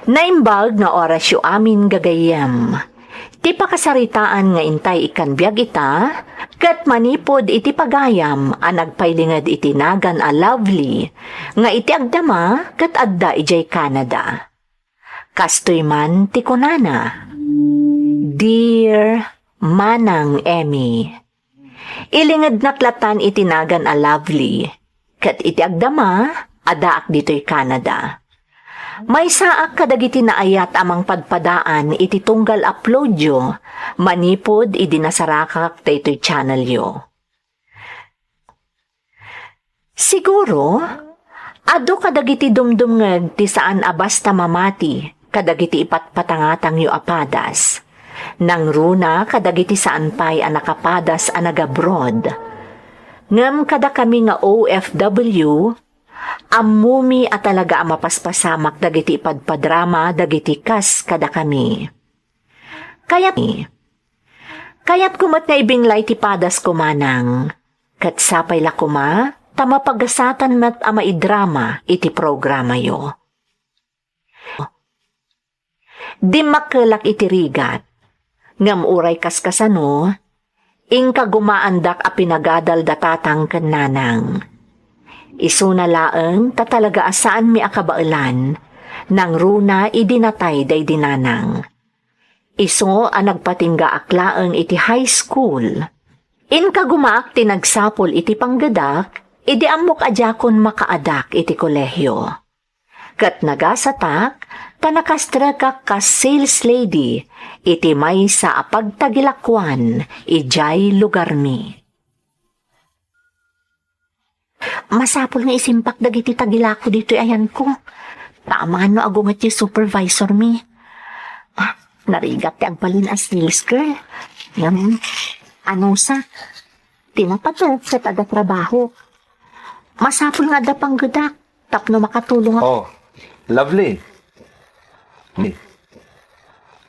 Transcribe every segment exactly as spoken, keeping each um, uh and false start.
Naimbag nga orasyo amin, gagayyem. Ti pakasaritaan nga intay ikkan biag ita, ket manipud iti pagayam a nagpailinged iti nagan a Lovely, nga iti agdama ket adda idiay Canada. Kastoy man ti kunana, "Dear Manang Emmy, ilingednak latan iti nagan a Lovely, ket iti agdama, adaak ditoy Canada. Maysaak kadagiti naayat a mangpadpadaan iti tunggal uploadyo manipud idi nasarakak daytoy channelyo." Siguro, adu kadagiti dumdumngeg ti saan a basta mamati kadagiti ipatpatangatangyo a padas. Nangruna kadagiti saan pay a nakapadas a nagabroad. Ngem kadakami nga O F W, ammomi a talaga a mapaspasamak dagiti ipadpadrama dagiti kas kadakami. Kayat, kayatko met nga ibinglay ti padasko, manang. Ket sapay la koma ta mapagasatan met a maidrama iti programayo. Dimmakkelak iti rigat, ngem uray kaskasano, inkagumaandak a pinagadal da tatang ken nanang. Isuna laeng ta talaga a saanmi a kabaelan, nangruna idi natay daydi nanang. Isu a nagpatinggaak laeng iti high school. Inkagumaak ti nagsapul iti panggedak, idi ammok a diakon makaadak iti kolehio. Ket nagasatak, ta nakastrekak kas sales lady iti maysa a pagtagilakuan idiay lugarmi. Masapul nga isimpak dagiti tagilako ditoy ayanko. Ta amano agunget ti supervisormi. Ah, narigat ti agbalin a sales girl. Ngem, anusa, ti napatek ket adda trabaho. Masapul nga adda panggedak tapno makatulong ako. Oh, Lovely. Ni.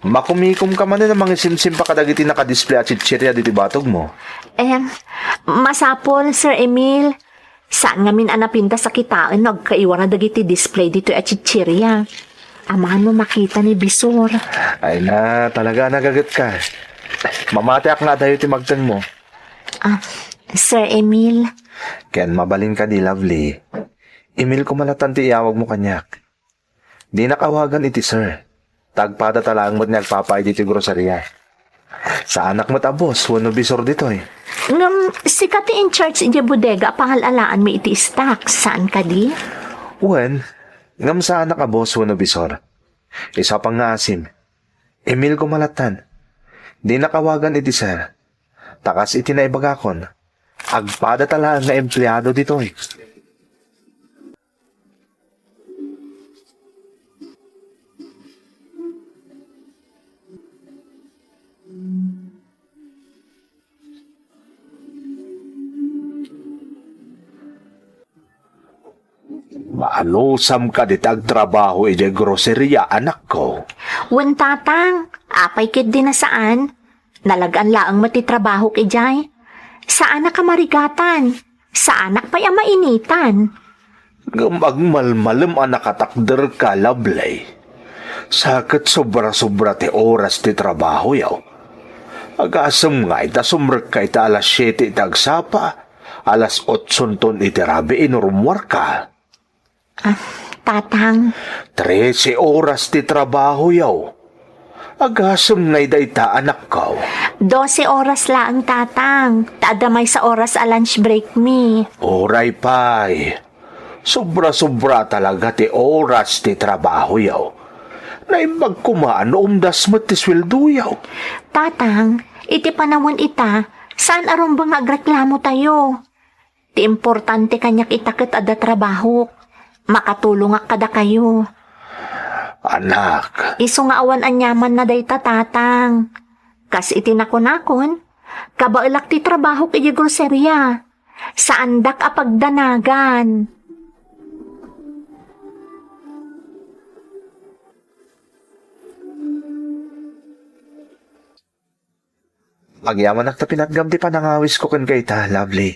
Makumikom ka manen a mangisimsimpa kadagiti nakadisplay a chichirya ditoy batogmo. Em, masapol, Sir Emil. Saan ngamin a napintas a kitaen no agkaiwara dagiti display ditoy a chichirya. Amano makita ni Bisor. Ay na, talaga nagaget ka. Mamatiak nga adayo ti magtengmo. Ah, Sir Emil. Ken mabalin kadi, Lovely. Emil koma latan ti iyawagmo kaniak. Dinak awagan iti sir. Ta agpadata laeng met nga agpapaay ditoy groceria. Saanak met a boss wenno bisor ditoy. Ngem sika ti in charge idiay bodega a pangal-alaanmi iti stock, saan kadi? Wen, ngem saanak a boss wenno bisor. Isu a pangngaasim. Emil koma latan. Dinak awagan iti sir. Ta kas iti naibagakon, agpadata laeng nga empleado ditoy. Maanusam kadi ti agtrabaho idiay groceria, anakko? Wen, tatang, apay ketdi a saan? Nalagaan laeng met ti trabahok idiay. Saanak a marigatan. Saanak pay a mainitan. Ngem agmalmalem a nakatakderka, Lovely. Sa ket sobra-sobra ti oras ti trabahoyo. Agasem nga ita sumrekka ita alas siete iti agsapa, alas otsonton iti rabii no rummuarka. Ah, tatang. Trese oras ti trabahoyo. Agasem ngay dayta, anakko. Dose oras laeng, tatang. Ta adda maysa oras a lunch break mi. Uray pay. Sobra-sobra talaga ti oras ti trabahoyo. Naimbag koma no umdas met ti sueldoyo. Tatang, iti panawen ita, saan a rumbeng nga agreklamo tayo. Ti importante kaniak ita ket adda trabahok. Makatulongak kadakayo. Anak. Isu nga awan aniamanna dayta, tatang. Kas iti nakunakon, kabaelak ti trabahok iti groceria. Saandak a pagdanagan. Agyamanak ta pinatgam ti panangawisko kenka ita, Lovely.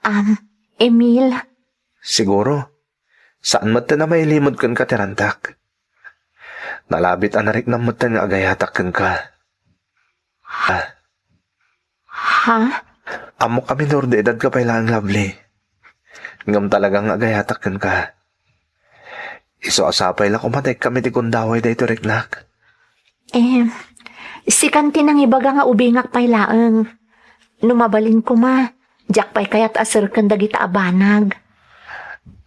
Am, Emil. Siguro, saan met a mailimod kenka ti rantak. Nalabit a nariknam metten nga agayatak kenka. Ah. Ha? Ammok a minor de edad ka pay laeng, Lovely. Ngem talaga nga agayatak kenka. Isu a sapay la koma ta ikkam iti gundaway daytoy riknak. Eh, sikan ti nangibaga nga ubingak pay laeng. No mabalin koma, diak pay kayat a serken dagita a banag.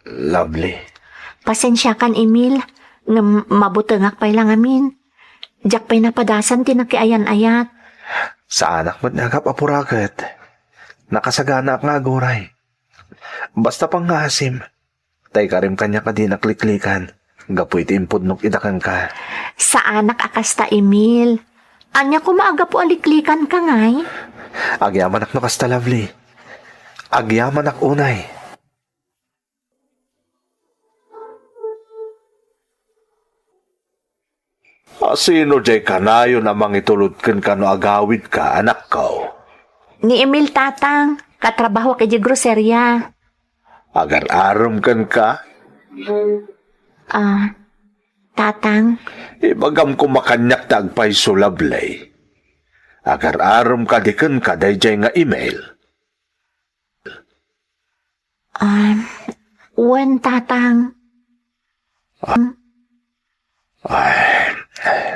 Lovely. Pasensiakan, Emil, ngem mabutengak pay la ngamin. Diak pay napadasan ti nakiayan-ayat. Saanak met nga agap-apura ket nakasaganaak nga aguray. Basta pangngaasim, ta ikarim kaniak a dinak liklikan gapu iti impudnok ida kenka. Saanak a kasta, Emil. Ania koma a gapu a liklikanka ngay? Agyamanak no kasta, Lovely. Agyamanak unay. A, sino diay kanayon a mangitulod kenka no agawidka, anakko? Ni Emil, Tatang. Katrabahoak idiay groseria. Agar-arem kenka? Ah, Tatang. Ibagam koma kaniak ta agpayso, Lovely. Agar-arem kadi kenka daydiay nga Emil? Ah, wen, Tatang. Ay,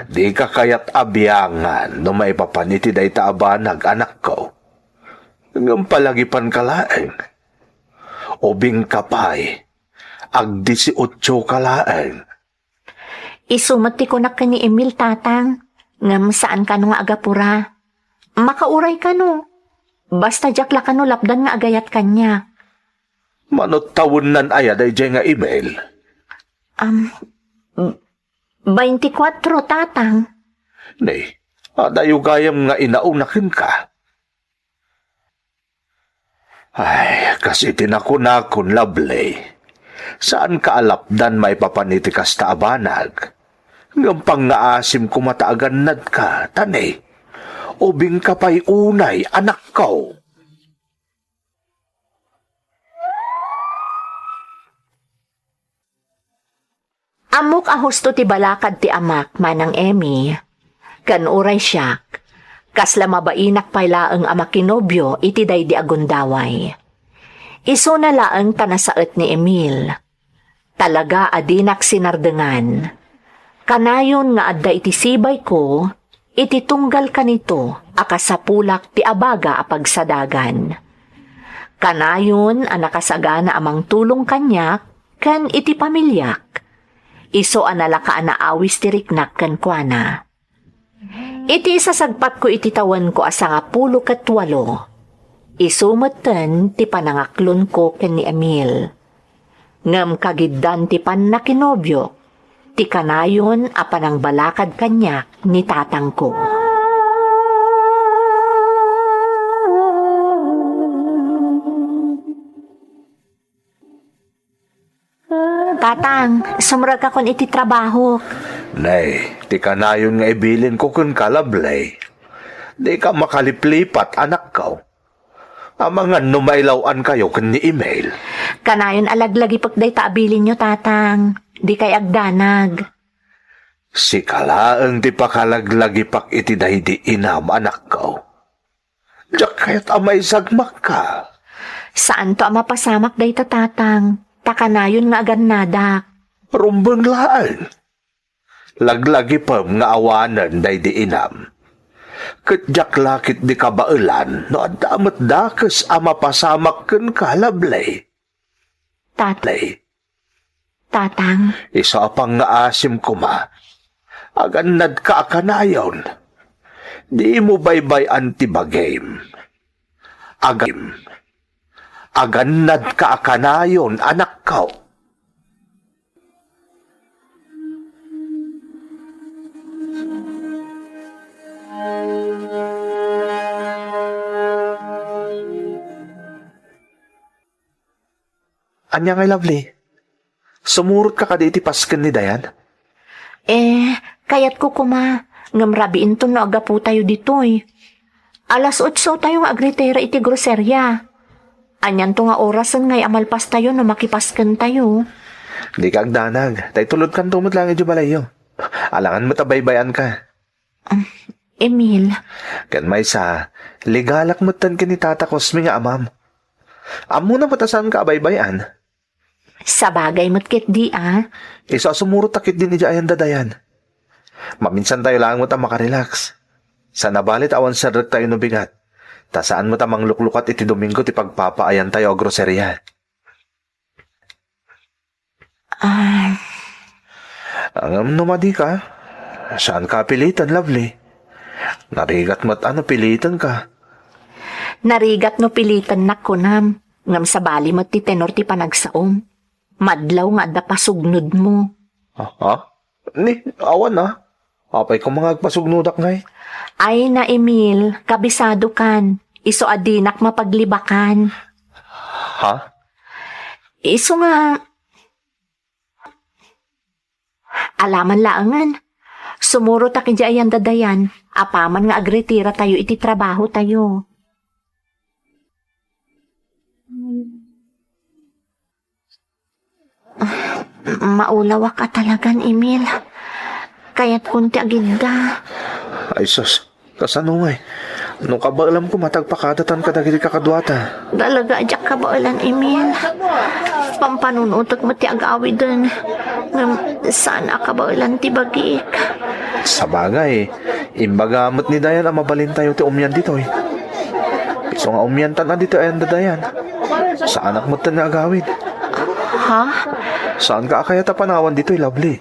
dika kayat a biangan no maipapan iti dayta a banag, anakko. Ngem palagipanka laeng. Ubingka pay, agdisiotsoka laeng. Isu met ti kunak ken ni Emil, Tatang, ngem saan kano nga agapura. Makauray kano. Basta diak la kano lapdan nga agayat kaniak. Mano tawennan aya daydiay nga Emil? Am, baintikwatro, Tatang. Ni, adayo gayam nga inauna kenka. Ay, kas iti nakunakon, Lovely. Saanka a lapdan maipapan iti kasta a banag. Ngem pangngaasim koma ta agannadka, ta ni, ubingka pay unay, anakko. Ammok a husto ti balakad ti amak, Manang Emmy. Ken uray siak, kasla mabainak pay laeng a makinobio iti daydi a gundaway. Isuna laeng ta nasaet ni Emil. Talaga a dinak sinardengan. Kanayon nga adda iti sibayko, iti tunggal kanito a kasapulak ti abaga a pagsadagan. Kanayon a nakasagana a mangtulong kaniak ken iti pamiliak. Isu a nalaka a naawis ti riknak kenkuana. Iti isasagpatko iti tawenko a sangapulo ket walo, isu metten ti panangaklonko ken ni Emil. Ngem kagiddan ti pannakinobiok, ti kanayon a panangbalakad kaniak ni tatangko. Tatang, sumrekakon iti trabahok. Nay, ti kanayon nga ibilinko kenka, Lovely. Dika makaliplipat, anakko. Amangan no mailaw-ankayo ken ni Emil. Kanayon a laglagipek dayta a bilinyo, Tatang. Dikay agdanag. Sika laeng ti pakalaglagipak iti daydi inam, anakko. Diak kayat a maisagmakka. Saanto a mapasamak dayta, Tatang, ta kanayon nga agannadak. Rumbeng laeng. Laglagipem nga awanen daydi inam. Ket diak la ketdi kabaelan no adda met dakes a mapasamak kenka, Lovely. Tat- Lay. Tatang. Isu a pangngaasim koma. Agannadka a kanayon. Dimo baybay-an ti bagim. Agim. Agannadka a kanayon, anakko. Ania ngay, Lovely? Sumurotka kadi iti pasken ni Dayan? Eh, kayatko koma, ngem rabiinton no aggapotayo ditoy. Alas otso tayo nga agritira iti groseria. Anianto nga orasen ngay a malpastayo no makipaskentayo? Dika agdanag, ta itulodkanto met laeng idiay balayyo. Alangan met a baybay-anka. Um, Emil. Ken maysa, legalak metten ken ni Tata Cosme nga amam. Ammona met a saanka a baybay-an. Sabagay met ketdi a. Isu a sumurot ta ketdin idiay ayan da Dayan. Maminsan tayo laeng met a makarelax. Saan a bale ta awan serrektayo no bigat. Ta saan met a mangluklukat iti Domingo ti pagpapaayantayo a groseria. Ah. Ngem no madika, saanka a piliten, Lovely. Narigat met a no pilitenka. Narigat no pilitennak, kunam. Ngem sabali met ti tenor ti panagsaom. Madlaw nga adda pasugnodmo. Ah, ah? Ni, awan a. Apay koma nga agpasugnodak ngay? Ay na, Emil, kabisadokan. Isu a dinak mapaglibakan. Ha? Isu nga, alaman laengen. Sumurotak idiay ayan da Dayan, apaman nga agretiratayo iti trabahotayo. Ah, maulawak a talagan, Emil. Kayatkon ti agidda. Ay, sus. Kasano ngay? No kabaelam koma ti agpakadatan kadagiti kakaduata. Talaga, diak kabaelan, Emil. Pampanunotek met ti agawiden. Ngem saan a kabaelan ti bagik. Sabagay, imbaga met ni Dayan a mabalintayo ti umian ditoy. Isu nga umiantan a ditoy ayan da Dayan. Saanak metten nga agawid. Ha? Saanka a kayat a panawan ditoy, Lovely?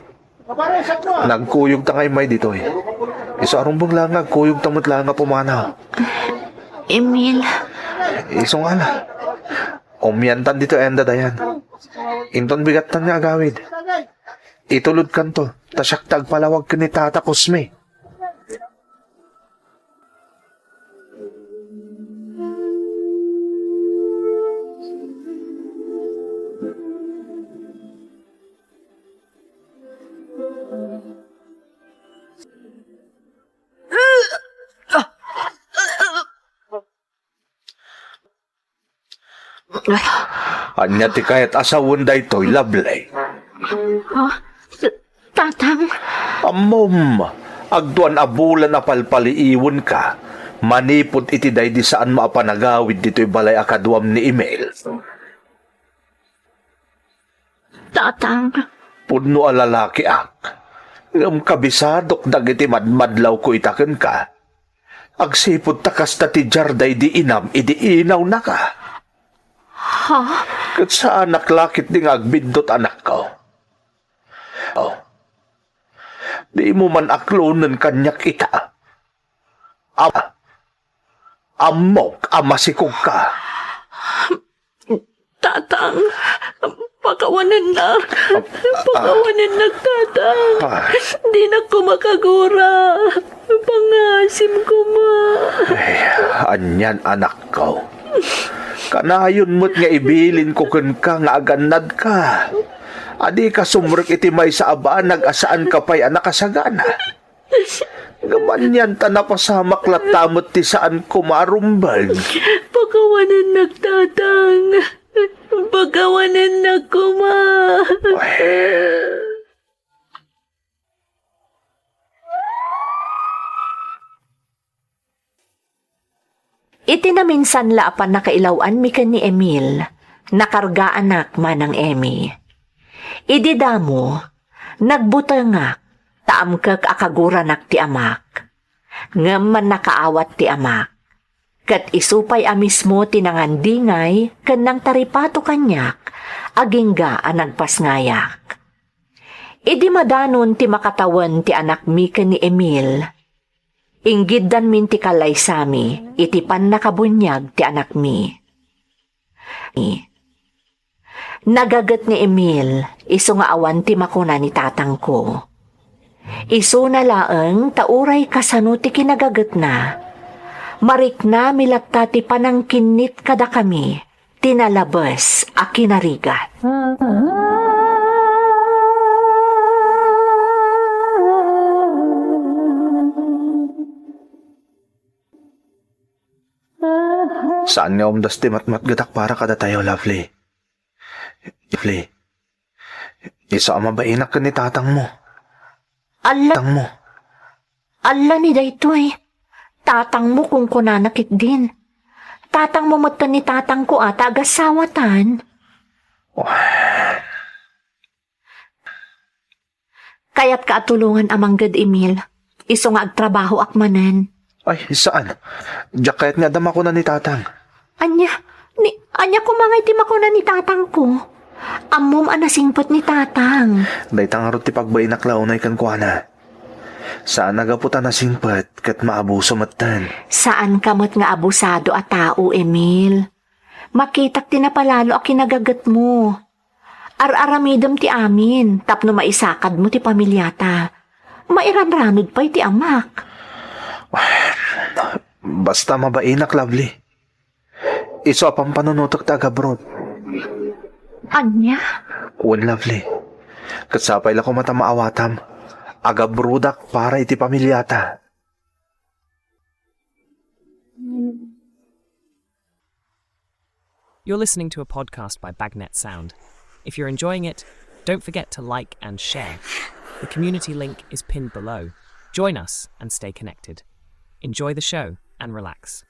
Nagkuyogta nga immay ditoy. Isu a rumbeng laeng nga agkuyogta met laeng a pumanaw. Emil. Isu nga ala. Umiantan ditoy ayan da Dayan. Inton bigattan nga agawid. Itulodkanto, ta siak ti agpalawag ken ni Tata Cosme. Ania ti kayat a sawen daytoy, Lovely? Ha? T-, Tatang? Ammom, agduan a bulan a palpaliiwenka manipud iti daydi saanmo a panagawid ditoy balay a kaduam ni Emil. Tatang. Pudno a lalakiak, ngem kabisadok dagiti madmadlawko ita kenka. Agsipud ta kasta ti diar daydi inam idi inawnaka. Ha? Ket saanak la ketdi nga agbiddut, anakko. Oh. Dimo man aklonen kaniak ita. Am-, ammok a masikogka. Tatang, pakawanennak. Ah, ah. Pakawanennak, Tatang. Ah. Dinak koma kagura. Pangasim koma. Ay, anian, anakko. Kanayon met nga ibilinko kenka nga agannadka. A dika sumrek iti maysa a banag a saanka pay a nakasagana. Ngem anian ta napasamak latta met ti saan koma a rumbeng. Pakawanennak, Tatang. Pakawanennak koma. Ay. Iti naminsan la a pannakailaw-anmi ken ni Emil, nakargaanak manang Emmy. Idi damo, nagbutengak, ta amkek a kaguranak ti amak. Ngem mannakaawat ti amak. Ket isu pay a mismo ti nangandingay ken nangtaripato kaniak, agingga a nagpasngayak. Idi madanon ti makatawen ti anakmi ken ni Emil, inggiddanmin ti kallaysami iti pannakabuniag ti anakmi. Nagaget ni Emil, isu nga awan ti makuna ni tatangko. Isuna laeng ta uray kasano ti kinagagetna, mariknami latta ti panangkinnit kadakami ti nalabes a kinarigat. Saan nga umdas ti matmatgedak para kadatayo, Lovely. Lovely. Isu a mabainak ken ni tatangmo. Alla, Tatangmo. Alla ni daytoy. Tatangmo, kunkunana ketdin. Tatangmo metten ni tatangko a ta agasawatan. Kayatka a tulongan a mangged, Emil. Isu nga agtrabahoak manen. Ay, saan. Diak kayat nga adda makuna ni tatang. Ania? Ni, ania koma ngay ti makuna ni tatangko? Ammom a nasingpet ni tatang. Dayta ngarud ti pagbainak la unay kenkuana. Saan a gapu ta nasingpet ket maabuso metten. Saanka met nga abusado a tao, Emil. Makitak ti napalalo a kinagagetmo. Ar-aramidem ti amin tapno maisakadmo ti pamilyata. Mairanranod pay ti amak. Basta mabainak, Lovely. Isu a pampanunotek ta agabroad. Ania? Wen, Lovely. Ket sapay la koma ta maawatam. Agabroadak para iti pamilyata. You're listening to a podcast by Bagnet Sound. If you're enjoying it, don't forget to like and share. The community link is pinned below. Join us and stay connected. Enjoy the show and relax.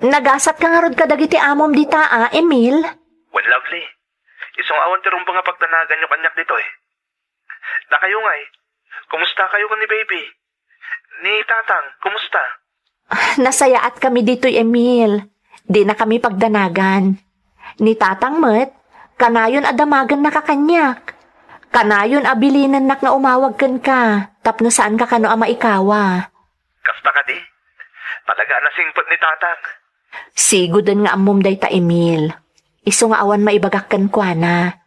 Nagasatka ngarud kadagiti amom dita a, Emil? Wen, Lovely. Isu nga awan ti rumbeng a pagdanaganyo kaniak ditoy. Dakayo ngay, kumusta kayo ni baby? Ni tatang, kumusta? Ah, nasayaatkami ditoy, Emil. Dinakami pagdanagan. Ni tatang met, kanayon a damagennaka kaniak. Kanayon a bilinennak nga umawag kenka tapno saanka kano a maikawa. Kasta kadi? Talaga a nasingpet ni tatang. Sigoden nga ammom dayta, Emil. Isu nga awan maibagak kenkuana.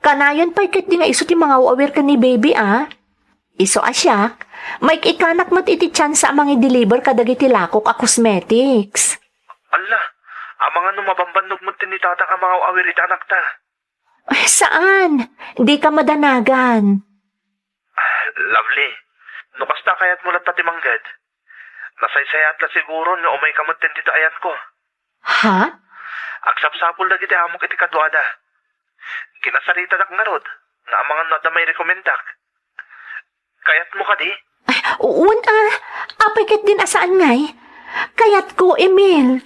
Kanayon pay ketdi nga isu ti mangaw-awir ken ni baby a. Isu a siak, maik-ikanak met iti tsansa a mangi-deliver kadagiti lakok a cosmetics. Alla, amangan no mabambannog met ni tatang a mangaw-awir iti anakta. Ay, saan? Dika madanagan. Lovely, no kasta kayatmo latta ti mangged, nasaysayaat la siguron nga umayka metten dita ayanko. Ha? Agsapsapul dagiti amok iti kaduada. Kinasaritadak ngarud nga amangan no adda mairekomendak. Kayatmo kadi? Ay, wen a. Apay ketdin a saan ngay? Kayatko, Emil.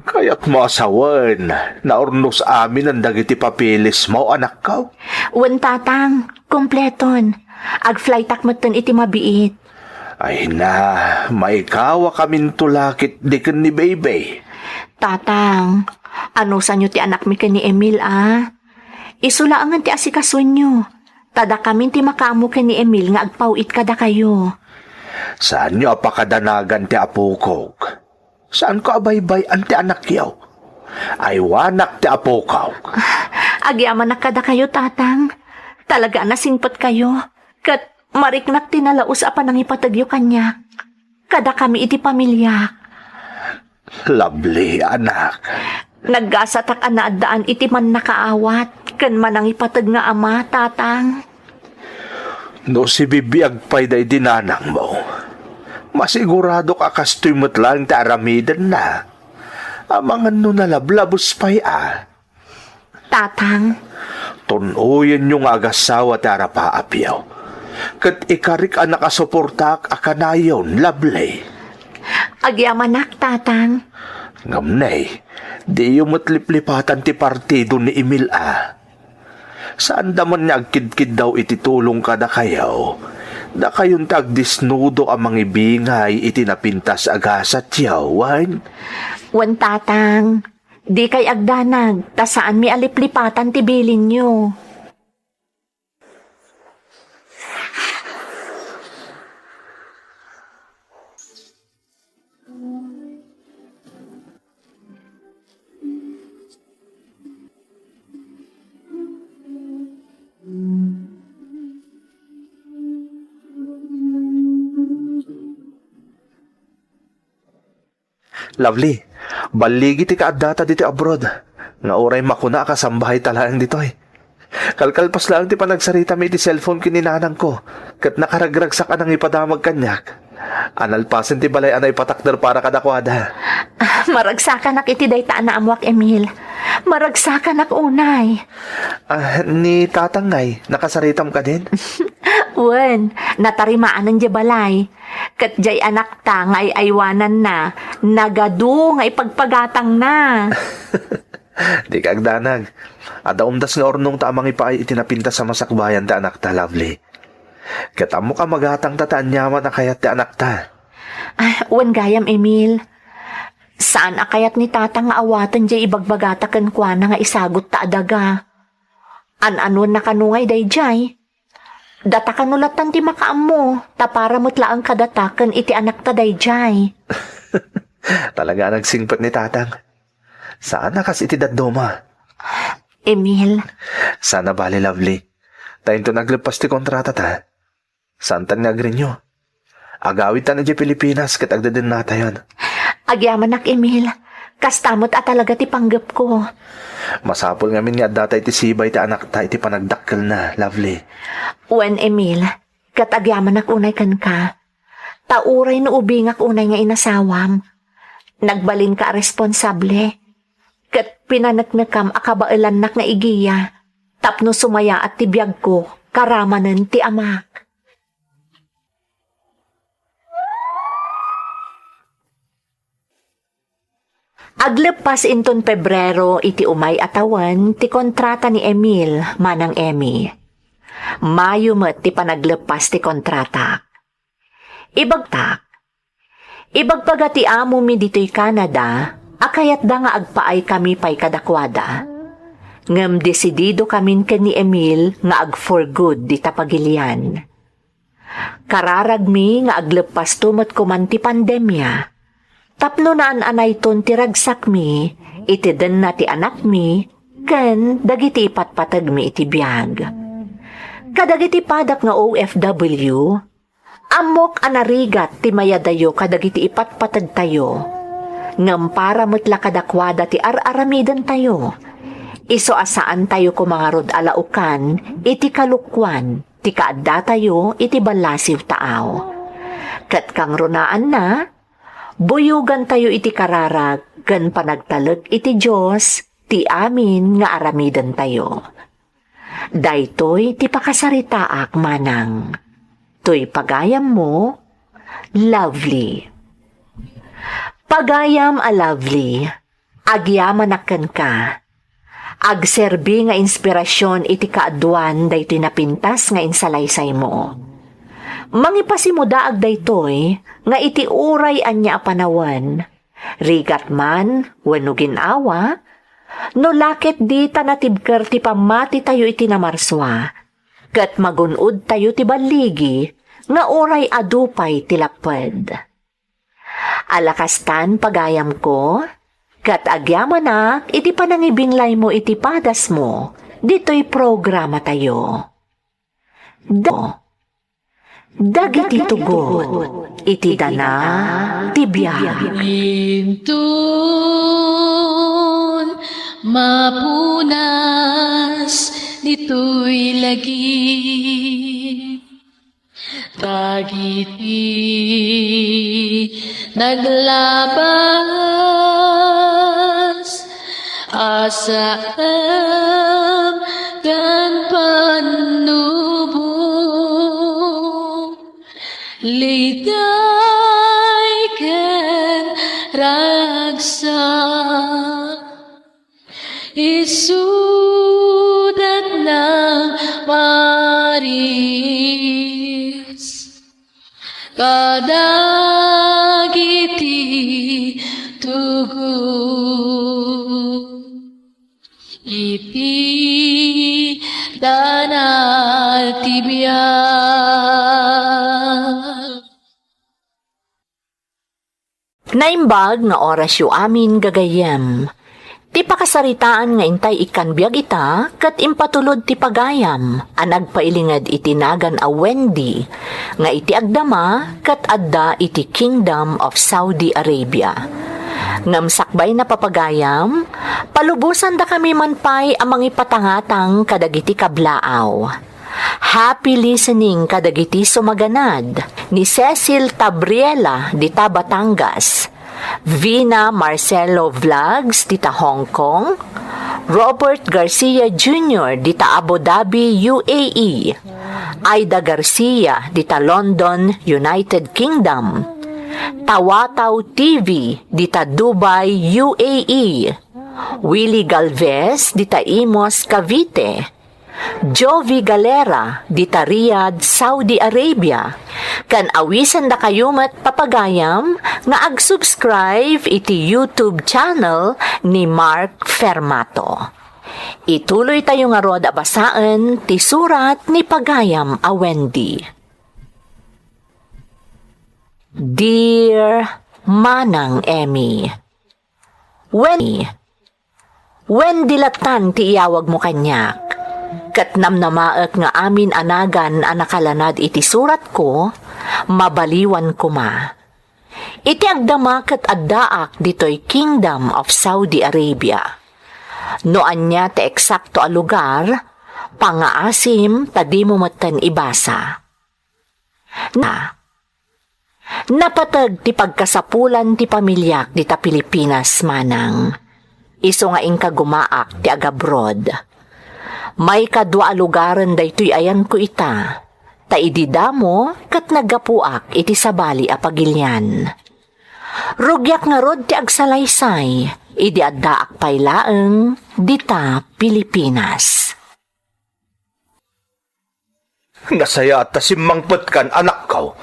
Kayatmo a sawen, naurnos aminen dagiti papeles mo, anakko? Wen, tatang, kompleton. Agflightak metten iti mabiit. Ay na, maikawakaminto la ketdi ken ni baby. Tatang, anusanyo ti anakmi ken ni Emil a? Isu laengen ti asikasonyo. Ta dakamin ti makaammo ken ni Emil nga agpaw-it kadakayo. Saanyo a pakadanagan ti apokok. Saanko a baybay-an ti anakyo. Aywanak ti apokok. Ah, agyamanak kadakayo, tatang. Talaga a nasingpetkayo. Ket mariknak ti nalaus a panangipategyo kaniak. Kadakami iti pamiliak. Lovely, anak. Naggasatak a naaddaan iti mannakaawat ken manangipateg nga ama, tatang. No sibibiag pay daydi nanangmo, masiguradok a kastoy met laeng ti aramidenna. Amangan no nalablabos pay a. Tatang. Tun-oyenyo nga agassawa ti arapaapyo. Ket ikarik a nakasuportaak a kanayon, Lovely. Agyamanak, tatang. Ngem ne, diyo met liplipatan ti partido ni Emil a. Saanda man nga agkidkiddaw iti tulong kadakayo. Dakayon ti agdesnudo a mangibingay iti napintas a gasatyo, wen? Wen, tatang. Dikay agdanag, ta saanmi a liplipatan ti bilinyo. Lovely, balligi ti kaaddata ditoy abroad, nga uray makuna a kasambahayta laeng ditoy. Kalkalpas laeng ti panagsaritam iti cellphone ken ni nanangko, ket nakaragragsak a nangipadamag kaniak. Nalpasen ti balay a naipatakder para kadakuada. Ah, maragsakanak iti dayta a naammoak, Emil. Maragsakanak unay. Ah, ni tatang ngay, nakasaritam kadin? Wen, natarimaanen diay balay. Ket diay anakta nga ay-aywananna, nagadu nga ipagpagatangna. Dika agdanag. Adda umdas nga urnongta a mangipaay iti napintas a masakbayan ti anakta, Lovely. Ket ammok a magatangta ta aniaman a kayat ti anakta. Ah, wen gayam, Emil. Saan a kayat ni tatang nga awaten diay ibagbagata kenkuana nga isagutta a daga. An-anonna kano ngay daydiay? Data kano lattan ti makaammo, ta para met laeng kadata ken iti anakta daydiay. Talaga a nagsingpet ni tatang. Saan a kas iti dadduma. Emil. Saan a bale, Lovely. Ta inton agleppas ti kontratata, saantan nga agrenew. Agawidtan idiay Pilipinas ket agdedennatayon. Agyamanak, Emil. Kasta met a talaga ti panggepko. Masapul ngamin nga addata iti sibay ti anakta iti panagdakkelna, Lovely. Wen, Emil, ket agyamanak unay kenka. Ta uray no ubingak unay nga inasawam, nagbalinka a responsable. Ket pinaneknekam a kabaelannak nga igiya tapno sumayaat ti biagko karamanen ti amak. Agleppas inton Pebrero iti umay a tawen ti kontrata ni Emil manang Emmy. Mayo met ti panagleppas ti kontrata. Ibagtak, ibagbaga ti amomi ditoy Canada a kayatda nga agpaaykami pay kadakuada. Ngem desididokamin ken ni Emil nga ag-for good dita pagilian. Kararagmi nga agleppasto met koman ti pandemia, tapno naan-anayton ti ragsakmi iti denna ti anakmi ken dagiti ipatpategmi iti biag. Kadagiti padak nga O F W, ammok a narigat ti mayadayo kadagiti ipatpategtayo, ngem para met la kadakuada ti ar-aramidentayo. Isu a saantayo koma ngarud a laukan iti kalokuan ti kaaddatayo iti ballasiw taaw. Ket kangrunaanna, buyogantayo iti kararag ken panagtalek iti Dios ti amin nga aramidentayo. Daytoy ti pakasaritaak manang. Toy pagayammo, Lovely. Pagayam a Lovely, agyamanak kenka. Agserbi nga inspirasion iti kaaduan daytoy napintas nga insalaysaymo. Mangipasimudaag daytoy nga iti uray ania a panawen, rigat man wenno gin-awa, no la ket dita natibker ti pammatitayo iti namarsua, ket magun-odtayo ti balligi nga uray adu pay ti lapped. Ala kastan, pagayamko, ket agyamanak iti panangibinglaymo iti padasmo ditoy programatayo. Da-, dagiti tugot iti dana ti biag. Inton mapunas ditoy lagi. Dagiti naglabas a saem ken pannubo, liday ken ragsak. Isudat nang maris kadagiti tugot iti dana ti biag. Naimbag nga orasyo amin, gagayyem. Ti pakasaritaan nga intay ikkan biag ita ket impatulod ti pagayam a nagpailinged iti nagan a Wendy nga iti agdama ket adda iti Kingdom of Saudi Arabia. Ngem sakbay na, papagayam, palubosandakami man pay a mangipatangatang kadagiti kablaaw. Happy listening kadagiti sumaganad ni Cecil Tabriela dita Batangas, Vina Marcelo Vlogs dita Hong Kong, Robert Garcia Junior dita Abu Dhabi, U A E, Aida Garcia dita London, United Kingdom, Tawataw T V dita Dubai, U A E, Willie Galvez dita Imus, Cavite, Jovi Galera dita Riyadh, Saudi Arabia, ken awisendakayo met, papagayam, nga ag-subscribe iti YouTube channel ni Mark Fermato. Ituloytayo ngarud a basaen ti surat ni pagayam a Wendy. Dear Manang Emmy, Wendy, Wendy lattan ti iyawagmo kaniak, ket namnamaek nga amin a nagan a nakalanad iti suratko, mabaliwan koma. Iti agdama ket addaak ditoy Kingdom of Saudi Arabia. No ania ti eksakto a lugar, pangngaasim ta dimo metten ibasa. Na, napateg ti pagkasapulan ti pamiliak dita Pilipinas, manang. Isu nga inka gumaak ti agabroad. Maikadua a lugaren daytoy ayanko ita, ta idi damo ket naggapuak iti sabali a pagilian. Rugiak ngarud ti agsalaysay, idi addaak pay laeng dita Pilipinas. Nasayaat ta simmangpetkan, anakko.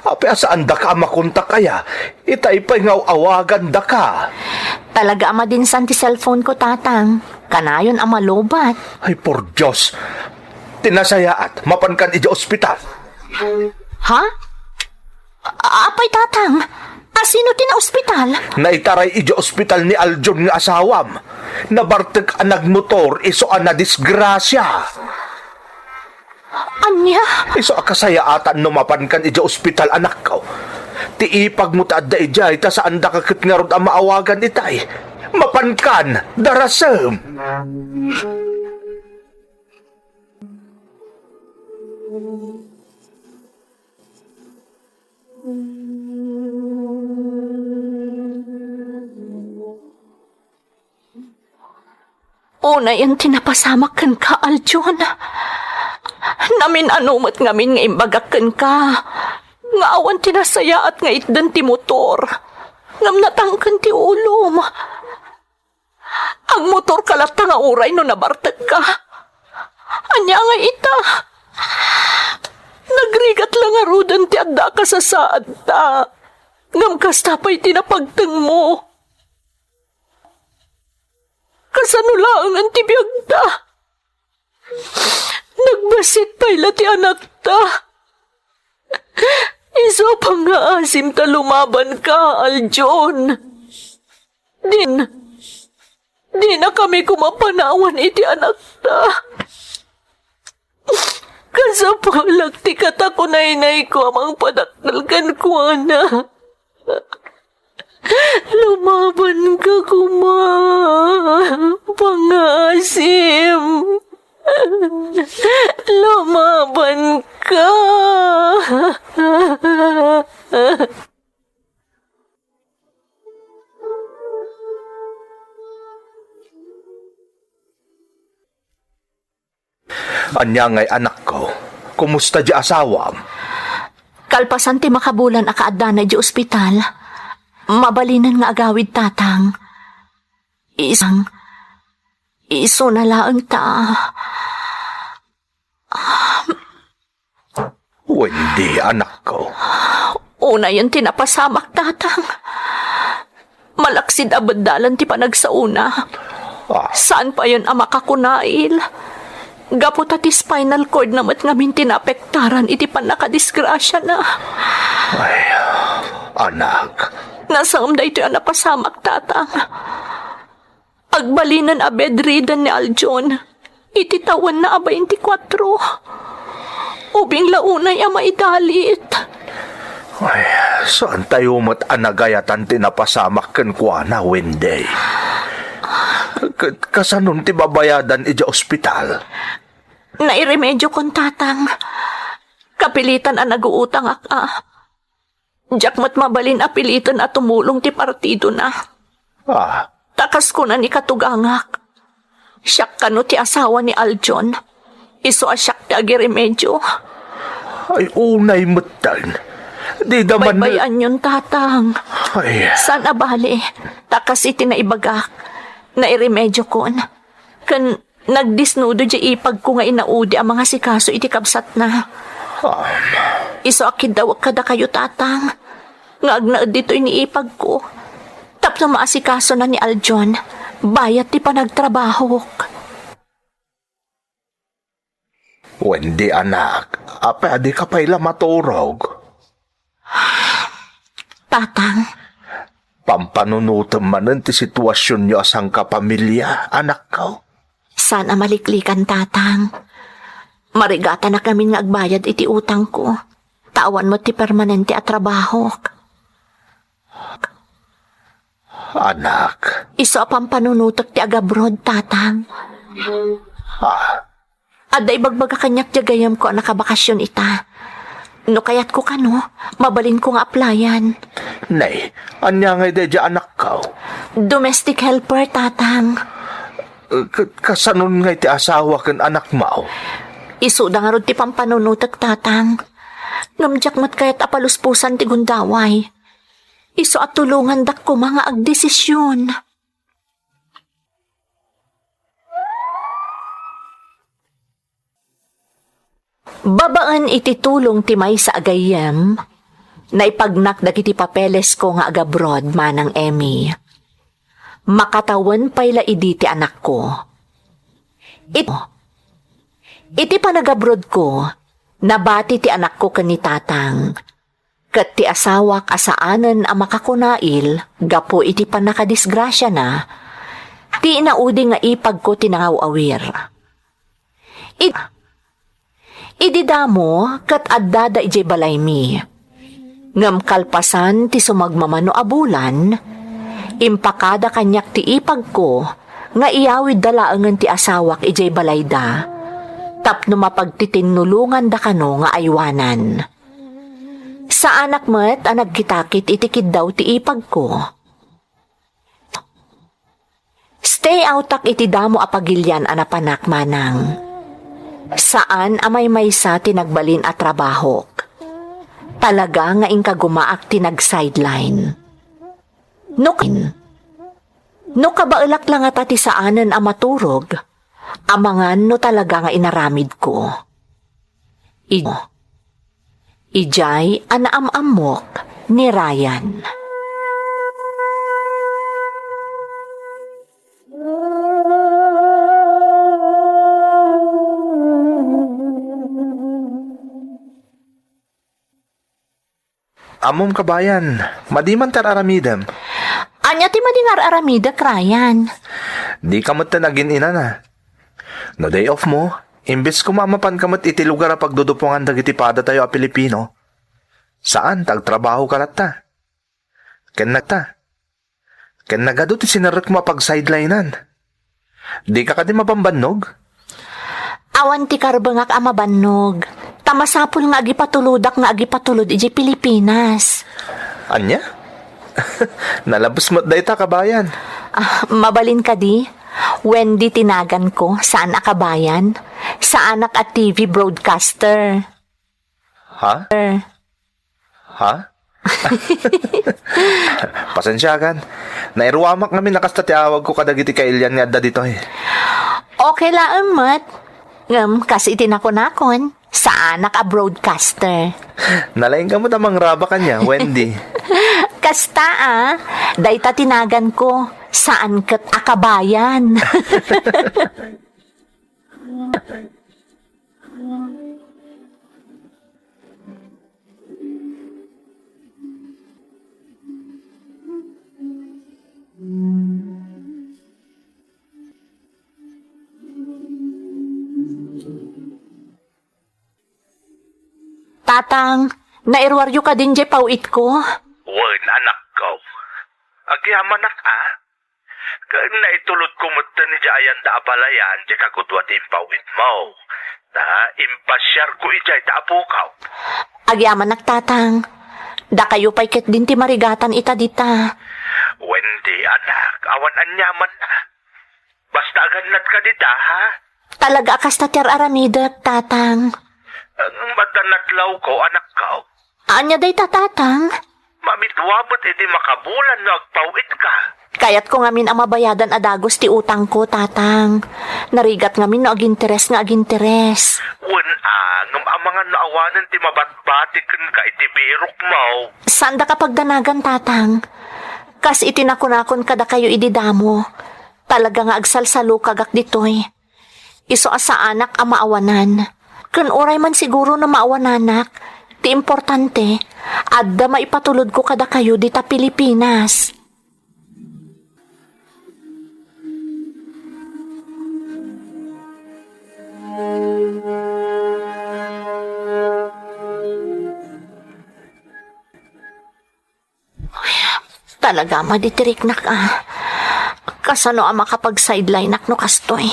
Apay a saandaka a makontak aya? Itay pay nga aw-awagandaka. Talaga a madinsan ti cellphone ko, Tatang. Kanayon a malubat. Ay, por Dios. Ti nasayaat, mapankan idiay ospital. Ha? A-, apay, Tatang? Asino ti naospital? Naitaray idiay ospital ni Aljon nga asawam. Nabartek a nagmotor isu a nadisgrasia. Ania? Isu a kasayaatan no mapankan idiay ospital, anakko. Ti ipagmo ta adda idiay, ta saandaka ket ngarud a maawagan itay. Mapankan, darasem! Unayen ti napasamak kenka, Aljon. Namin-ano met ngamin nga imbagak kenka nga awan ti nasayaat nga itden ti motor ngem natangken ti ulom. Agmotorka latta nga uray no nabartekka. Ania ngay ita? Nagrigat la ngaruden ti adda a kasasaadta. Ngem kasta pay ti napagtengmo. Kasano laengen ti biagta? Nagbassit pay la ti anakta. Isu a pangngaasim ta lumabanka, Aljon. Din, dinakami koma panawan iti anakta. Kasapulak ti katakunaynayko a mangpadakkel kenkuana. Lumabanka koma, pangngaasim. Lumabanka. Ania ngay, anakko? Kumusta di asawam? Kalpasan ti makabulan a kaaddana di ospital, mabalinen nga agawid, Tatang. Isang, isuna laeng ta. Wendy, anakko. Unayen ti napasamak, Tatang. Malaksid a beddalan ti panagsaona. Ah. Saan payen a makakunail. Gapu ta ti spinal cord na met ngamin ti naapektaran iti pannakadisgrasiana. Ay, anak. Nasaem daytoy a napasamak, Tatang. Agbalinen a bedridden ni Aljon iti tawenna a baintikwatro. Ubing la unay a maidalit. Ay, saantayo met a nagayatan ti napasamak kenkuana, Wendy. Ket kasanon ti babayadan idiay ospital? Nairemediokon, Tatang. Kapilitan a naguutangak a. Diak met mabalin a piliten a tumulong ti partidona. Ah. Ta kas kuna ni katugangak, siak kano ti asawa ni Aljon. Isu a siak ti agiremedio. Ay, unay metten. Dida man. Baybay-anyon, Tatang. Ay. Saan a bale, ta kas iti naibagak, nairemediokon. Ken nagdisnudo diay ipagko nga inaudi a mangasikaso iti kabsatna. Um. Isu a kiddawek kadakayo, Tatang, nga agnaed ditoy ni ipagko tapno maasikasona ni Aljon bayat ti panagtrabahok. Wendy, anak, apay a dika pay la maturog? Tatang. Pampanunotem manen ti situasionyo a sangkapamilya, anakko. Saan a maliklikan, Tatang. Marigatanak ngamin nga agbayad iti utangko. Ta awan met ti permanente a trabahok. Anak. Isu a pampanunotek ti agabroad, Tatang. Ah. Adda ibagbaga kaniak ti gayyemko a nakabakasion ita. No kayatko kano, mabalinko nga applyan. Nay, ania ngay daydiay anakko? Domestic helper, Tatang. Ka-, kasanon ngay ti asawa ken anakmo? Isuda ngarud ti pampanunotek, Tatang. Ngem diak met kayat a palusposan ti gundaway. Isu a tulongandak koma nga agdesisyon. Babaen iti tulong ti maysa a gayyem, naipagnak dagiti papelesko nga agabroad, Manang Emmy. Makatawen pay la idi ti anakko. It-, iti panagabroadko, nabati ti anakko ken ni Tatang. Ket ti asawak a saanen a makakunail gapu iti pannakadisgrasiana, ti inaudi nga ipagko ti nangaw-awir. Id-, idi damo ket addada idiay balaymi. Ngem kalpasan ti sumagmamano a bulan, impakada kaniak ti ipagko nga iyawidda laengen ti asawak idiay balayda tapno mapagtitinnulonganda kano nga aywanan. Saanak met a nagkitakit iti kiddaw ti ipagko. Stay outak iti damo a pagilian a napanak, Manang. Saan a maymaysa ti nagbalin a trabahok. Talaga nga inkagumaak ti nag-sideline. No, no kabaelak la ngata ti saanen a maturog, amangan no talaga nga inaramidko. Id-, idiay a naam-ammok ni Ryan. Ammom, kabayan, madi man ti ar-aramidem. Ania ti madi nga ar-aramidek, Ryan? Dika met nagin-inana. No day off mo, imbes koma a mapanka met iti lugar a pagdudupongan dagiti padatayo a Pilipino, saan ta agtrabahoka latta. Ken nagta. Ken nagadu ti sinerrekmo a pag-sidelinean. Dika kadi mabambannog? Awan ti karbengak a mabannog. Ta masapul nga agipatulodak nga agipatulod idiay Pilipinas. Ania? Nalabes met dayta, kabayan. Ah, mabalin kadi? Wendy ti naganko, saan a kabayan. Saanak a T V broadcaster. Ha? Er. Ha? Pasensiakan. Nairuamak ngamin a kasta ti awagko kadagiti kailian nga adda ditoy. Okay laeng met. Ngem, kas iti nakunakon, saanak a broadcaster. Nalaingka met a mangrabak ania, Wendy. Kasta a, dayta ti naganko, saan ket a kabayan. Tatang, Nairuaryo kadin diay pawitko? Wen, anakko. Agyamanak a. Ken naitulodko metten idiay ayanda a balayan diay kagudua ti impawitmo. Ta impasiarko idiay ta apokaw. Agyamanak, Tatang. Dakayo pay ketdin ti marigatan ita dita. Wendy, anak, awan aniamanna. Basta agannatka dita, ha? Talaga a kasta ti ar-aramidek, Tatang. Ang matanatlawko, anakko. Ania dayta, Tatang? Mamidua met idi makabulan no agpawitka. Kayatko ngamin a mabayadan a dagus ti utangko, Tatang. Narigat ngamin no aginteres nga aginteres. Wen a, ngem amangan no awanen ti mabatbati kenka iti birokmo. Saandaka pagdanagan, Tatang. Kas iti nakunakon kadakayo idi damo, talaga nga agsalsalukagak ditoy. Isu a saanak a maawanan. Ken uray man siguro no maawananak, ti importante, adda maipatulodko kadakayo dita Pilipinas. Talaga, maditiriknak a. Kasano a makapag-sidelineak no kastoy?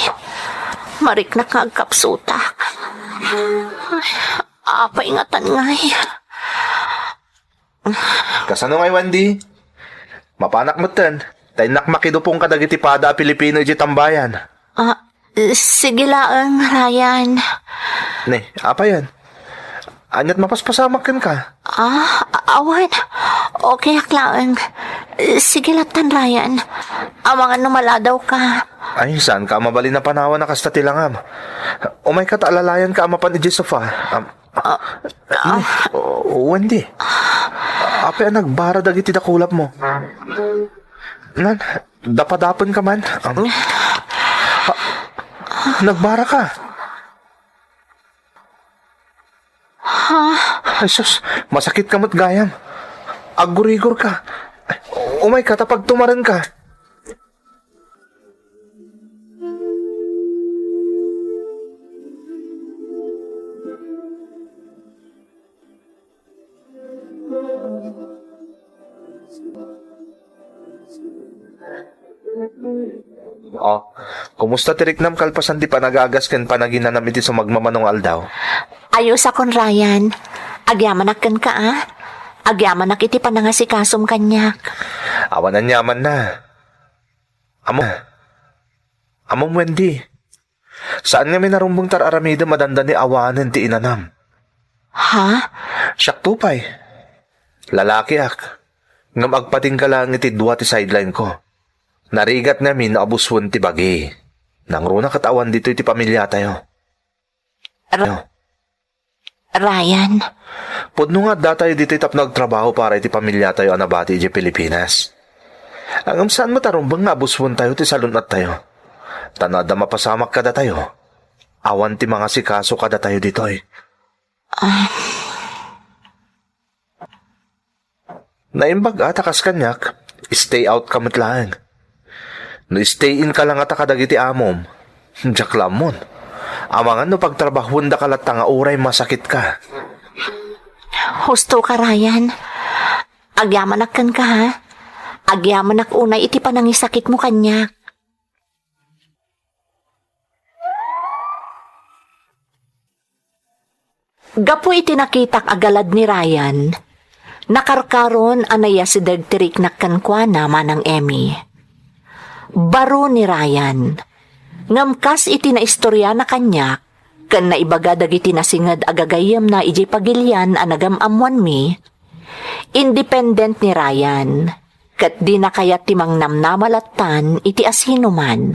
Mariknak nga agkapsutak. Ay, apay ngatan ngay? Kasano ngay, Wendy? Mapanak metten. Ta innak makidupong kadagiti pada a Pilipino idiay tambayan. Ah, Sige laeng, Ryan. Ne, apayen? Ania't mapaspasamak kenka? Ah, a-, awan. Okay ak laeng. Sige lattan, Ryan. Amangan no maladaw ka. Ay, saan ka mabalin a panawan a kasta ti langam? Umay ka ta alalayan ka a mapan idiay sofa. Am, Ah, ah. Ne, o-, Wendy. Apay a nagbara dagiti dakulapmo? Nan, dapadapen ka man? Am, ah, nagbara ka? Ha? Ay, sus, masakit ka met gayam. Aggurigor ka. Umay ka ta pagtumaren ka. Oh, kumusta ti riknam kalpasan ti panagagas ken panaginanam iti sumagmamano nga aldaw? Ayusakon, Ryan. Agyamanak kenka, a. Agyamanak iti panangasikasom kaniak. Awan aniamanna. Ammom, ammom, Wendy. Saan ngamin a rumbeng ti ar-aramidem a dandani awanen ti inanam. Ha? Siakto pay. Lalakiak. Ngem agpatingga laeng iti dua ti sideline ko. Narigat ngamin no abusuen ti bagi. Nangruna ket awan ditoy ti pamiliatayo. Ra-, Ryan. Pudno nga addatayo ditoy tapno agtrabaho para iti pamiliatayo a nabati idiay Pilipinas. Ngem saan met a rumbeng nga abusuentayo ti salun-attayo. Ta no adda mapasamak kadatayo, awan ti mangasikaso kadatayo ditoy. Ah. Naimbag a ta kas kaniak, stay out ka met laeng. No stay in ka la ngata kadagiti amom, diak la ammon. Amangan no pagtrabahuendaka latta nga uray masakit ka. Husto ka, Ryan. Agyamanak kenka, ha? Agyamanak unay iti panangisakitmo kaniak. Gapu iti nakitak a galad ni Ryan, nakarkaron a nayasideg ti riknak kenkuana, Manang Emmy. Baro ni Ryan, ngem kas iti naistoriana kaniak ken naibaga dagiti nasinged a gagayyemna idiay pagilian a nagam-ammoanmi, independent ni Ryan, ket dina kayat ti mangnamnama lattan iti asinoman.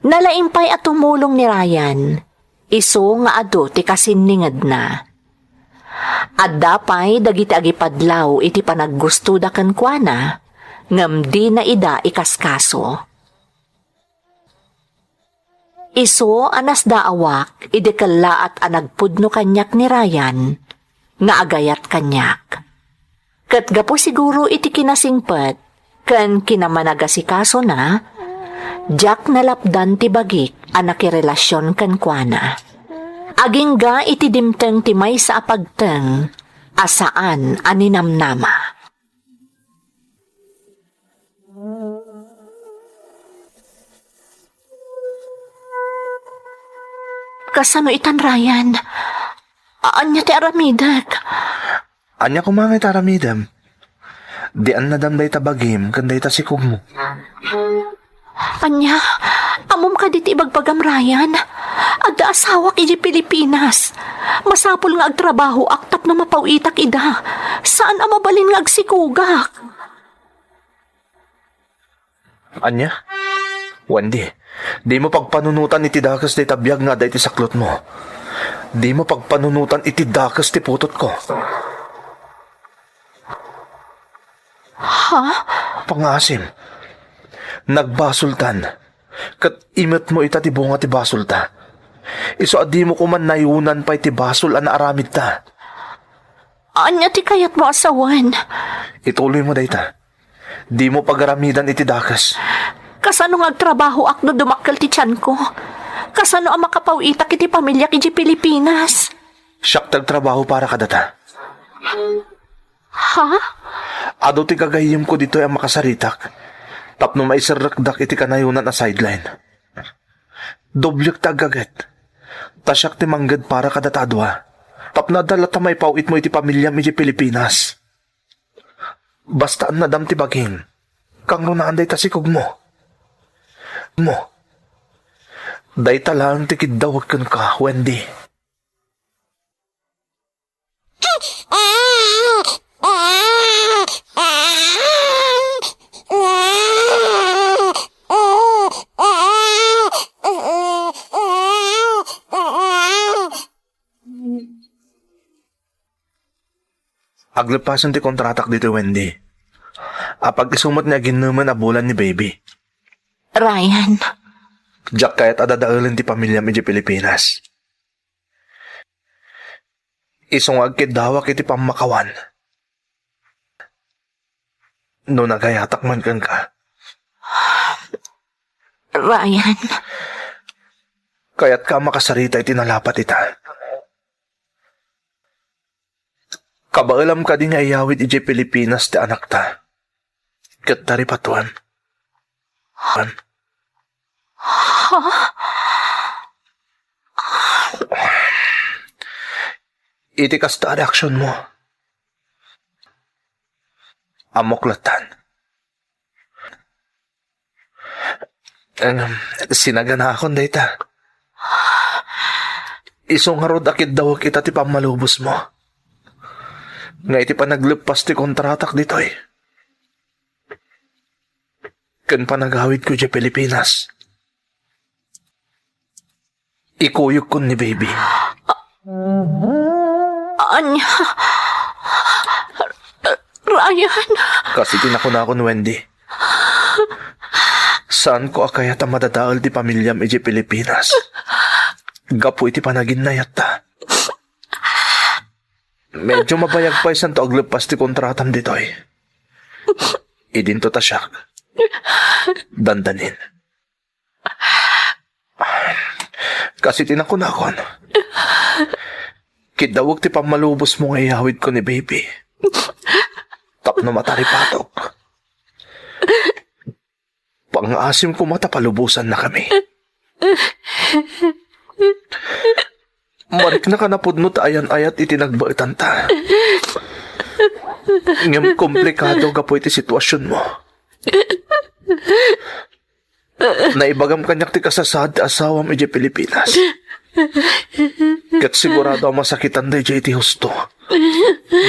Nalaing pay a tumulong ni Ryan, isu nga adu ti kasinningedna. Adda pay dagiti agipadlaw iti panaggustoda kenkuana, ngem dina ida ikaskaso. Isu a nasdaawak idi kellaat a nagpudno kaniak ni Ryan nga agayat kaniak. Ket gapu siguro iti kinasingpet ken kinamanagasikaso na, diak nalapdan ti bagik a nakirelasion kenkuana. Agingga iti dimteng ti maysa a pagteng, a saan a ninamnama. Kasano itan, Ryan? Ania ti aramidek? Ania koma nga ita aramidem? Dian nadam dayta bagim ken dayta sikugmo. Ania? Ammom kadi ti ibagbagam, Ryan? Adda asawak idiay Pilipinas. Masapul nga agtrabahoak tapno mapaw-itak ida. Saan a mabalin nga agsikugak. Ania? Wendy, dimo pagpanunotan iti dakes dayta biag nga adda iti saklotmo. Dimo pagpanunotan iti dakes ti putotko. Ha? Pangngaasim. Nagbasoltan. Ket imetmo ita ti bunga ti basolta. Isu a dimo koma nayonan pay ti basol a naaramidta. Ania ti kayatmo a sawen? Ituloymo dayta. Dimo pagaramidan iti dakes. Kasano nga agtrabahoak no dumakkel ti tianko? Kasano a makapaw-itak iti pamiliak idiay Pilipinas? Siak ti agtrabaho para kadata. Ha? Adu ti gagayyemko ditoy a makasaritak tapno maiserrekdak iti kanayonan a sideline. Doblek ti aggaget. Ta siak ti mangged para kadata a dua. Tapno adda latta maipaw-itmo iti pamiliam iti Pilipinas. Basta nadam ti bagim. Kangrunaan dayta sikugmo. Mo. Dayta laeng ti kiddawek kenka, Wendy. Agleppasen ti kontratak ditoy, Wendy. Apag-isu met ni aginnemen a bulan ni baby. Ryan. Diak kayat a dadaelen ti pamiliam idiay Pilipinas. Isu nga agkiddawak iti pammakawan. No nagayatak man kenka. Ryan. Kayatka a makasarita iti nalapat ita. Kabaelam kadi nga iyawid idiay Pilipinas ti anakta? Ket taripatoem. Ha? Iti kasta a reaksionmo, ammok lattan. Em, sinaganaakon dayta. Isu ngarud a kiddawek ita ti pammalubosmo. Nga iti panagleppas ti kontratak ditoy ken panagawidko idiay Pilipinas, ikuyogkon ni baby. Ania? Ryan? Kas iti nakunakon, Wendy. Saanko a kayat a madadael ti pamiliam idiay Pilipinas gapu iti panaginnayatta. Medyo mabayag pay santo agleppas ti kontratam ditoy. Idinto ta siak dandanin. Kas iti nakunakon, kiddawek ti pammalubosmo nga iyawidko ni baby tapno mataripatok. Pangngaasim koma ta palubosannakami. Mariknaka napudno ta ayan-ayat iti nagbaetanta. Ngem komplikado gapu iti situasionmo. Naibagam kaniak ti kasasaad ti asawam idiay Pilipinas. Ket sigurado a masakitan daydiay iti husto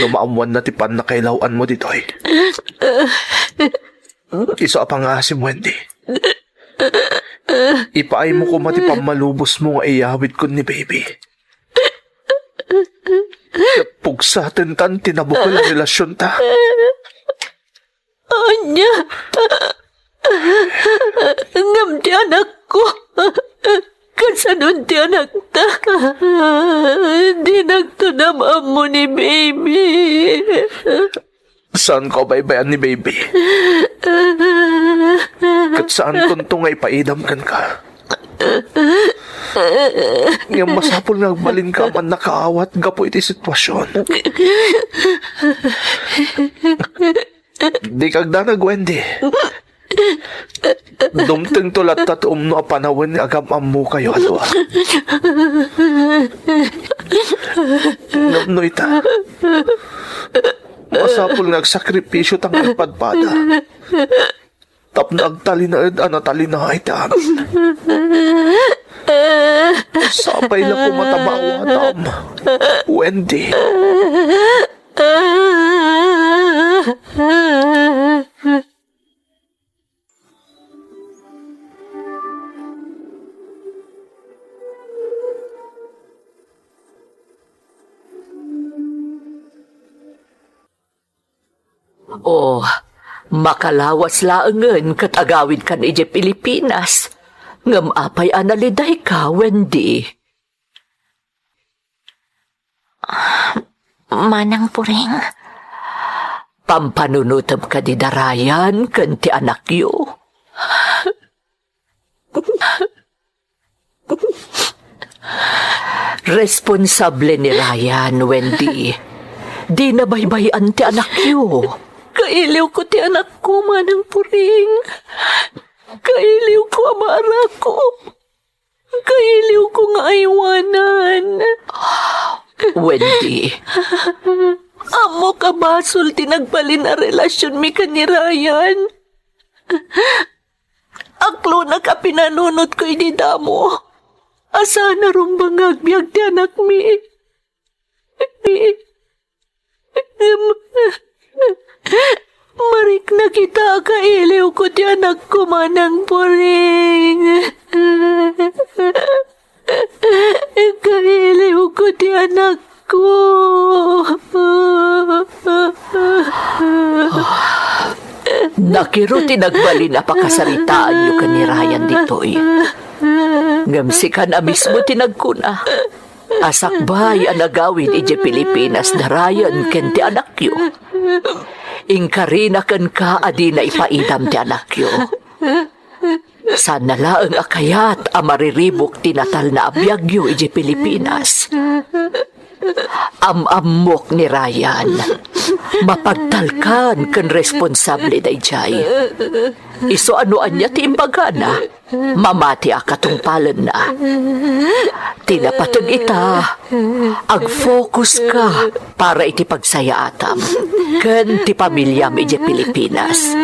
no maammoanna ti pannakailaw-anmo ditoy. Isu a pangngaasim, Wendy. Ipaaymo koma ti pammalubosmo nga iyawidkon ni baby. Ket pugsatentan ti nabukel a relasionta. Ania? Ngem ti anakko? Kasano ti anakta? Dinakto nam-ammo ni baby. Saanko a baybay-an ni baby. Ket saankonto nga ipaidam kenka. Ngem masapul nga agbalinka a mannakaawat gapu iti sitwasion. Dika agdanag, Wendy. Dumtengto latta ti umno a panawen nga agam-ammokayo a dua. Ngem no ita, masapul nga agsakripisyo ta nga agpadpada. Tapno agtalinaed a natalinaed ti amin. Sapay la koma ta maawatam, Wendy. O, makalawas laengen ket agawidkan idiay Pilipinas. Ngem apay a nalidayka, Wendy? Manang Puring. Pampanunotem kadi da Ryan ken ti anakyo? Responsable ni Ryan, Wendy. Dina baybay-an ti anakyo. Kailiwko ti anakko, Manang Puring. Kailiwko a maarako. Kailiwko nga aywanan. Wendy. Ammok a basol ti nagbalin a relasionmi ken ni Ryan. Aklonak a pinanunotko idi damo a saan a rumbeng nga agbiag ti anakmi. Marikna kita a kailiwko ti anakko, Manang Puring. Kailiwko ti anakko. Nakiro ti nagbalin a pakasaritaanyo ken ni Ryan ditoy. Ngem sikan a mismo ti nagkuna a sakbay a nagawid idiay Pilipinas da Ryan ken ti anakyo. Inkarina kenka a dina ipaidam ti anakyo. Saanna laeng a kayat a mariribuk ti natalna a biagyo idiay Pilipinas. Am-ammok ni Ryan. Mapagtalkan ken responsable daydiay. Isu a no ania ti imbagana, mamati a katungpalenna. Ti napateg ita, agfocus ka para iti pagsayaatam ken ti pamiliam idiay Pilipinas.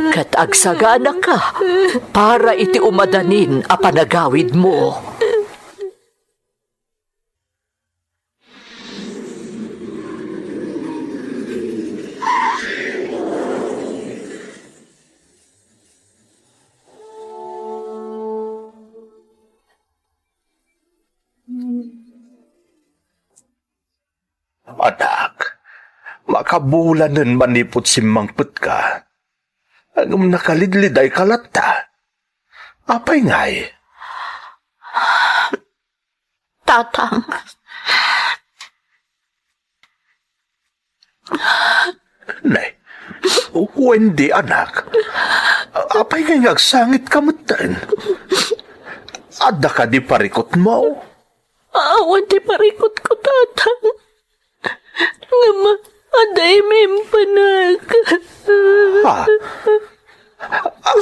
Ket agsagana ka para iti umadanin a panagawidmo. Anak, makabulanen manipud simmangpetka. Ngem nakalidlidayka latta. Apay ngay? Tatang. Nay, Wendy, anak. Apay ngay nga agsangitka metten? Adda kadi parikutmo? Awan ti parikutko, Tatang. Ngem adda imimpanag. Ha?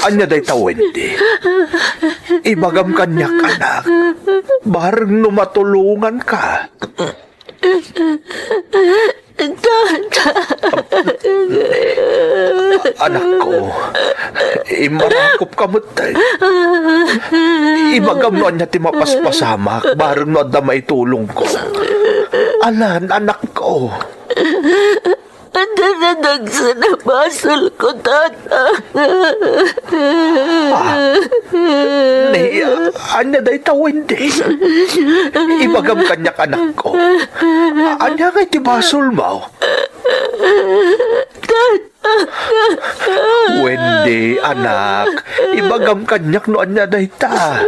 Ania dayta, Wendy? Ibagam kaniak, anak. Bareng no matulonganka. Tata. Anakko, immarakopka met. Ibagam no ania ti mapaspasamak, bareng no adda maitulongko. Alan, anakko. Adda nadagsen a basolko, Tata. Ah, ni, ania dayta, Wendy? Ibagam kaniak, anakko. Ania ngay ti basolmo? Tata. Wendy, anak, ibagam kaniak no ania dayta.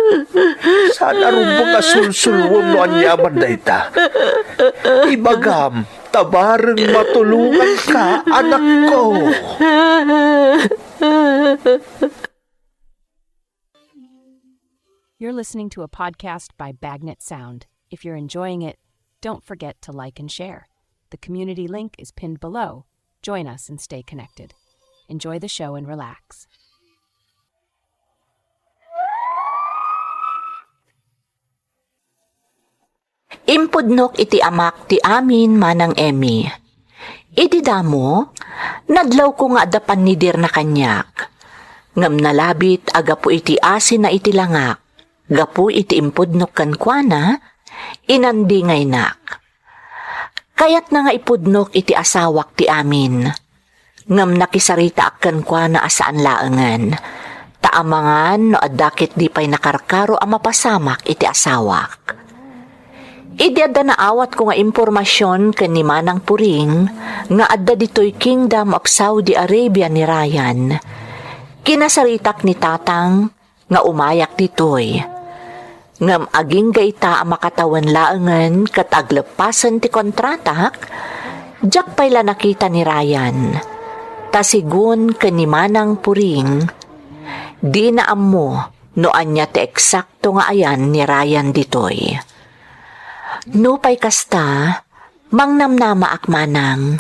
Saan a rumbeng a sulsuluem no aniaman dayta. Ibagam, ta bareng matulonganka, anakko. You're listening to a podcast by Bagnet Sound. If you're enjoying it, don't forget to like and share. The community link is pinned below. Join us and stay connected. Enjoy the show and relax. Impudnok iti amak ti amin, Manang Emmy. Idi damo, nadlawko nga adda pannidirna kaniak. Ngem nalabit a gapu iti asinna iti langak, gapu iti impudnok kenkuana, inandingaynak. Kayatna nga ipudnok iti asawak ti amin. Ngem nakisaritaak kenkuana a saan laengen, ta amangan no adda ketdi pay nakarkaro a mapasamak iti asawak. Idi adda naawatko nga impormasion ken ni Manang Puring nga adda ditoy Kingdom of Saudi Arabia ni Ryan, kinasaritak ni Tatang nga umayak ditoy. Ngem agingga ita a makatawen laengen ket agleppasen ti kontratak, diak pay la nakita ni Ryan. Ta sigun ken ni Manang Puring, dina ammo no ania ti eksakto nga ayan ni Ryan ditoy. Nupay kasta, mangnamnamaak, Manang.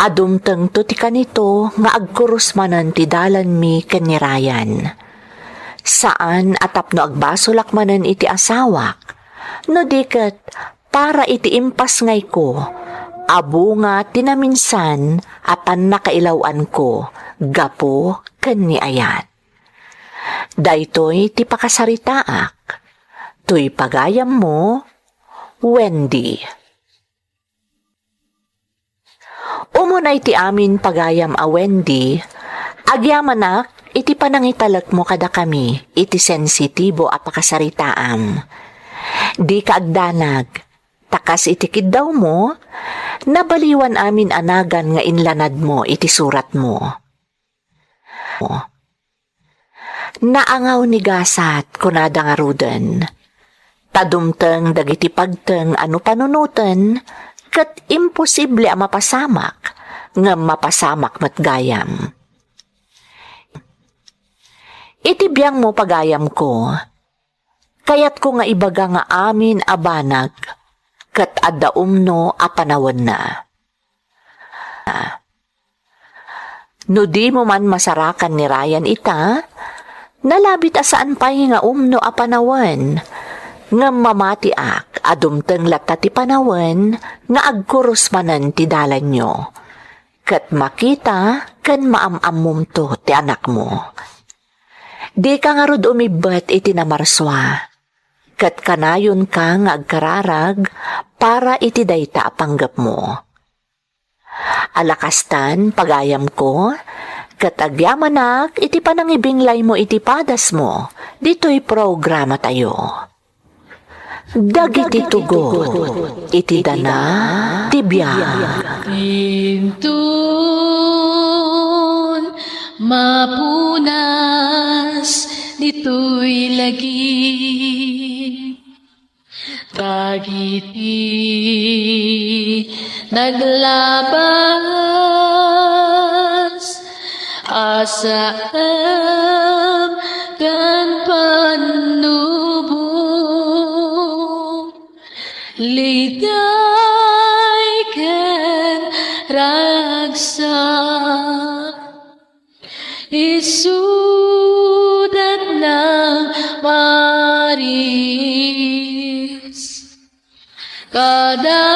A dumtengto ti kanito nga agkurus manen ti dalanmi ken ni Ryan. Saan a tapno agbasolak manen iti asawak, no di ket para iti impasngayko a bunga ti naminsan a pannakailaw-anko gapu ken ni ayat. Daytoy ti pakasaritaak. Toy pagayammo, Wendy. Umunay ti amin pagayam a Wendy, agyamanak iti panangitalekmo kadakami iti sensitibo a pakasaritaam. Dika agdanag, ta kas iti kiddawmo, nabaliwan amin a nagan nga inlanadmo iti suratmo. Naangaw ni gasat, kunada ngaruden. Ta dumteng dagiti pagteng a no panunoten, ket imposible a mapasamak, ngem mapasamak met gayam. Iti biangmo, pagayamko, kayatko nga ibaga nga amin a banag ket adda umno a panawenna. No dimo man masarakan ni Ryan ita, nalabit a saan pay nga umno a panawen, ngem mamatiak a dumteng latta ti panawen nga agkurus manen ti dalanyo, ket makita ken maam-ammomto ti anakmo. Dika ngarud umibbet iti namarsua, ket kanayonka nga agkararag para iti dayta a panggepmo. Ala kastan, pagayamko, ket agyamanak iti panangibinglaymo iti padasmo ditoy programatayo. Dagiti tugot iti dana ti biag. Inton mapunas ditoy lagi, dagiti naglabas a saem ken pannubo, liday ken ragsak. Isudat nang maris kada